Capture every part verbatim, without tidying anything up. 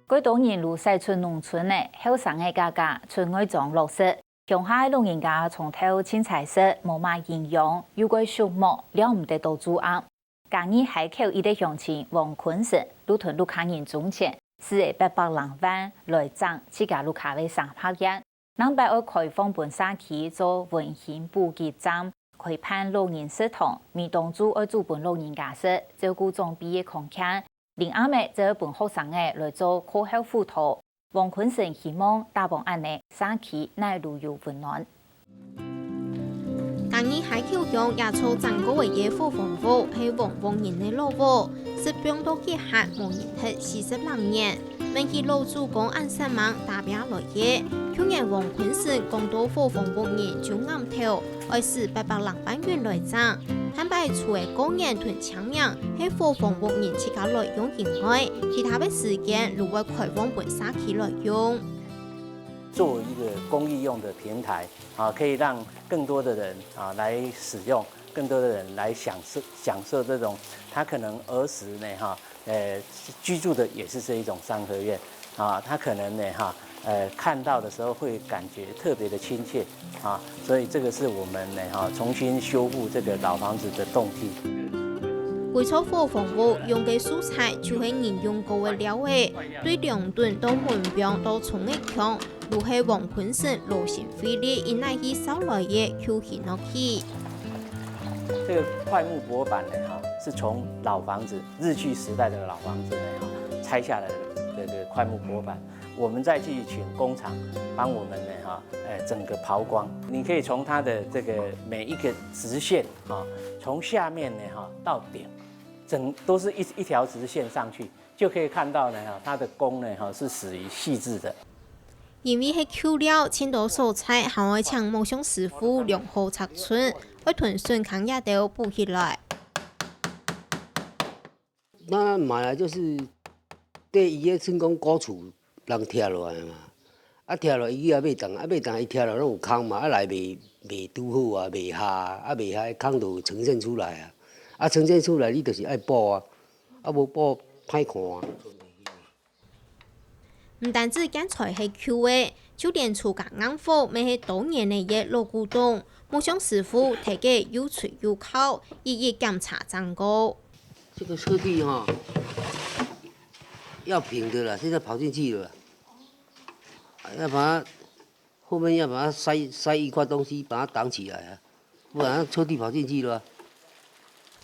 蓋多人都徙出農村了，後生个家家出外庄落實，鄉下个老人家從頭清採食，無麼營養，又蓋畜牧，尞毋得到晝暗。嘉義溪口一个鄉親王坤生，就同屋下人種田，使个八百零萬來整自家屋下个生白菸。 另擺愛開放分社區做溫馨補給站，開辦老人食堂，每當晝愛煮分老人家食，照顧長輩个康健。臨暗仔，就愛分學生仔來做課後輔導。王坤生希望打幫恁呢，社區哪路有溫暖。嘉義溪口鄉這座整過个伙房屋，係黃屋人个老屋，實放到該下無人歇四十零年。 問起老祖公恁煞猛打拚來个，舊年王坤生講到伙房屋人就頷頭，愛使八百零萬元來整。還擺除了過年同清明係伙房屋人自家來用以外，其他个時間就會開放分社區來用。作為一個公益用的平台啊，可以讓更多的人啊來使用，更多的人來享受享受這種他可能兒時呢哈，呃，居住的也是這一種三合院啊，他可能呢哈，呃，看到的時候會感覺特別的親切啊，所以這個是我們呢哈重新修復這個老房子的動力。歸座伙房屋用个素材就係人用過个料仔，對梁墩到門枋到窗仔牆， 就係王坤生勞心費力一耐去燒來个舊型屋企。這個檜木薄板呢，哈，是從老房子，日據時代的老房子呢，哈，拆下來的這個檜木薄板，我們再去請工廠幫我們呢，哈，呃，整個刨光。你可以從它的這個每一個直線，哈，從下面呢，哈，到頂，整，都是一，一條直線上去，就可以看到呢，哈，它的工呢，哈，是屬於細緻的。 因為係舊料，盡多所在還愛請木匠師傅量好尺寸，愛同榫坑這兜補起來。那買來就是對伊个成功高處人拆落來嘛，啊，拆落來伊也袂當，啊，袂當伊拆落來攏有空嘛，啊，內袂，袂拄好啊，袂合啊，啊，袂合，空就呈現出來啊，啊，呈現出來你就是愛補啊，啊，無補歹看啊。 毋單止建材係舊个，就連自家硬火乜係多年个老古董，木匠師傅大家又錘又敲，一一檢查整過。這個車壁哈，要平的啦，現在跑進去了啦，要把它 後面要把它塞，塞一塊東西把它擋起來啊，不然它車底跑進去了啊。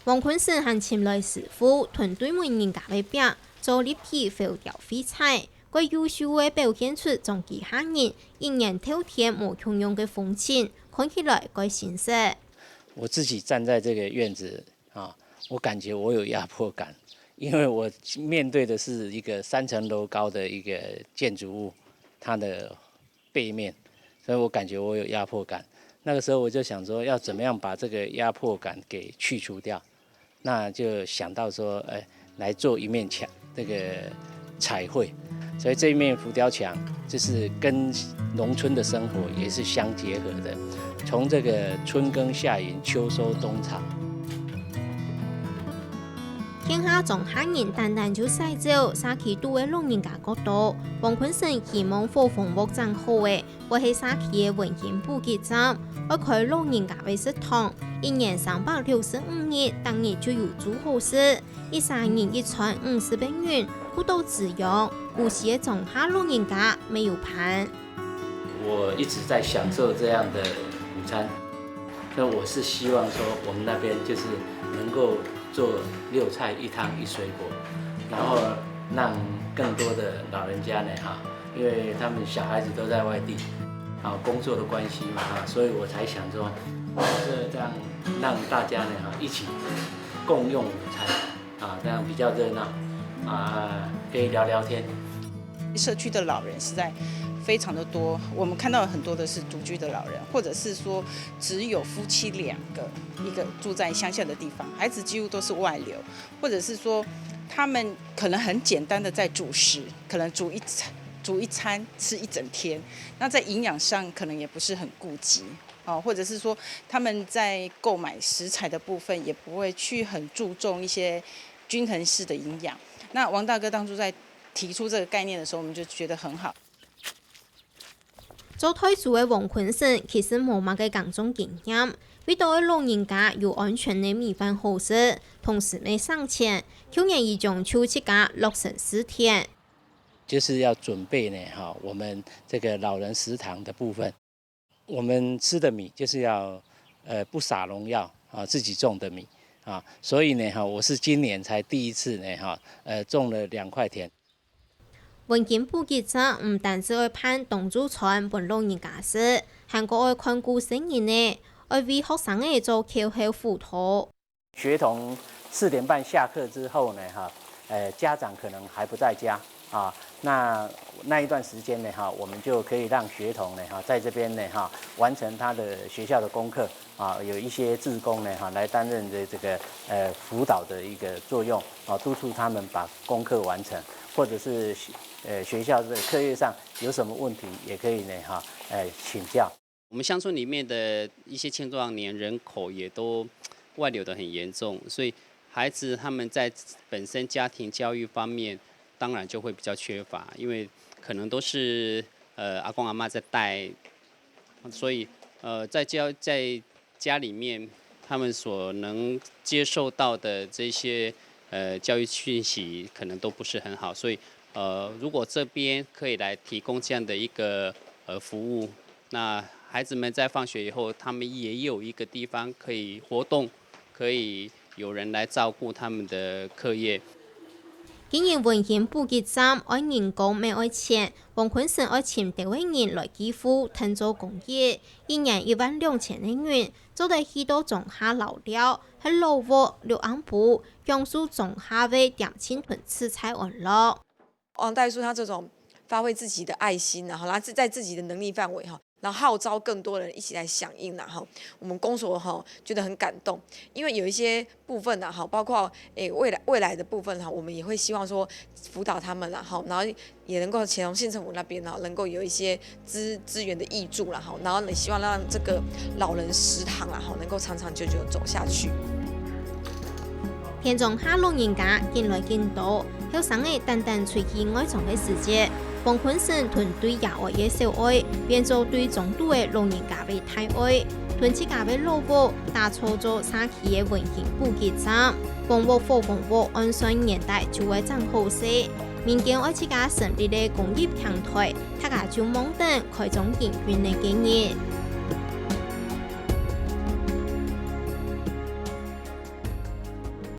王坤生還尋來師傅，同對門人家个壁做立體浮雕廢材，蓋優秀个表現出莊腳下人一年透天無共樣个風情，看起來蓋新式。我自己站在這個院子啊，我感覺我有壓迫感，因為我面對的是一個三層樓高的一個建築物，它的 背面，所以我感覺我有壓迫感。那個時候我就想說，要怎麼樣把這個壓迫感給去除掉？那就想到說，哎，來做一面牆，這個彩繪。所以這一面浮雕牆，就是跟農村的生活也是相結合的，從這個春耕夏耘、秋收冬藏。 鄉下庄下人單單就徙走，社區肚个老人家較多。王坤生希望伙房屋整好个，會係社區个溫馨補給站，愛開老人家个食堂，一年三百六十五日，逐日就有煮好食，一儕人一餐五十個銀，顧到滋養，無錫个庄下老人家乜有伴。 我一直在享受這樣的午餐，那我是希望說我們那邊就是能夠做六菜一湯一水果，然後讓更多的老人家呢，哈，因為他們小孩子都在外地，啊，工作的關係嘛，哈，所以我才想說，這，這樣讓大家呢，哈，一起共用午餐。 啊，這樣比較熱鬧，啊，可以聊聊天。社區的老人實在非常的多，我們看到很多的是獨居的老人，或者是說只有夫妻兩個，一個住在鄉下的地方，孩子幾乎都是外流，或者是說他們可能很簡單的在煮食，可能煮一餐，煮一餐吃一整天，那在營養上可能也不是很顧及。 哦，或者是說他們在購買食材的部分也不會去很注重一些均衡式的營養。那王大哥當初在提出這個概念的時候，我們就覺得很好。做台主个黃坤生其實無麼个耕種經驗，為著愛老人家有安全个米飯好食，同時乜省錢，舊年已經就自家落成試田。就是要準備呢，哈，我們這個老人食堂的部分，我們吃的米就是要呃不撒農藥啊，自己種的米啊，所以呢，哈，我是今年才第一次呢，哈，呃，種了兩塊田。環境補給站毋單止愛辦當晝餐分老人家食，還過愛看顧細人仔，愛為學生仔做課後輔導。學童四點半下課之後呢，哈，呃，家長可能還不在家啊，那那一段時間呢，哈，我們就可以讓學童呢，哈，在這邊呢，哈，完成他的學校的功課啊，有一些志工呢，哈，來擔任的這個呃輔導的一個作用啊，督促他們把功課完成，或者是呃學校的課業上有什麼問題，也可以呢，哈，呃請教。我們鄉村裡面的一些青壯年人口也都外流的很嚴重，所以孩子他們在本身家庭教育方面，當然就會比較缺乏，因為可能都是呃阿公阿媽在帶，所以呃在教在家裡面，他們所能接受到的這些呃教育訊息可能都不是很好，所以呃如果這邊可以來提供這樣的一個呃服務，那孩子們在放學以後，他們也有一個地方可以活動，可以有人來照顧他們的課業。既然環境補給站愛人工乜愛錢，黃坤生愛尋兜仔人來支付，定做公益，一年一萬兩千个銀，做得去到莊下遶尞，係老屋、綠暗埔、樟樹莊下个點心同自在安樂。王代书他這種發揮自己的愛心，然後他在自己的能力範圍哈，然後號召更多人一起來響應啦哈。我們公所哈覺得很感動，因為有一些部分啦哈，包括誒未來未來的部分哈，我們也會希望說輔導他們啦哈，然後也能夠從縣政府那邊呢，能夠有一些資資源的挹注啦哈，然後也希望讓這個老人食堂啦哈，能夠長長久久走下去。田莊下老人家緊來緊多，後生仔單單出去外庄个時節，黃坤生同對爺哀个小愛，變做對莊肚个老人家个大愛，同自家个老屋打造做社區个環境補給站。公屋火公屋按算年代就會正好勢，民間愛自家成立个公益平台，大家就望等開張營運个該日。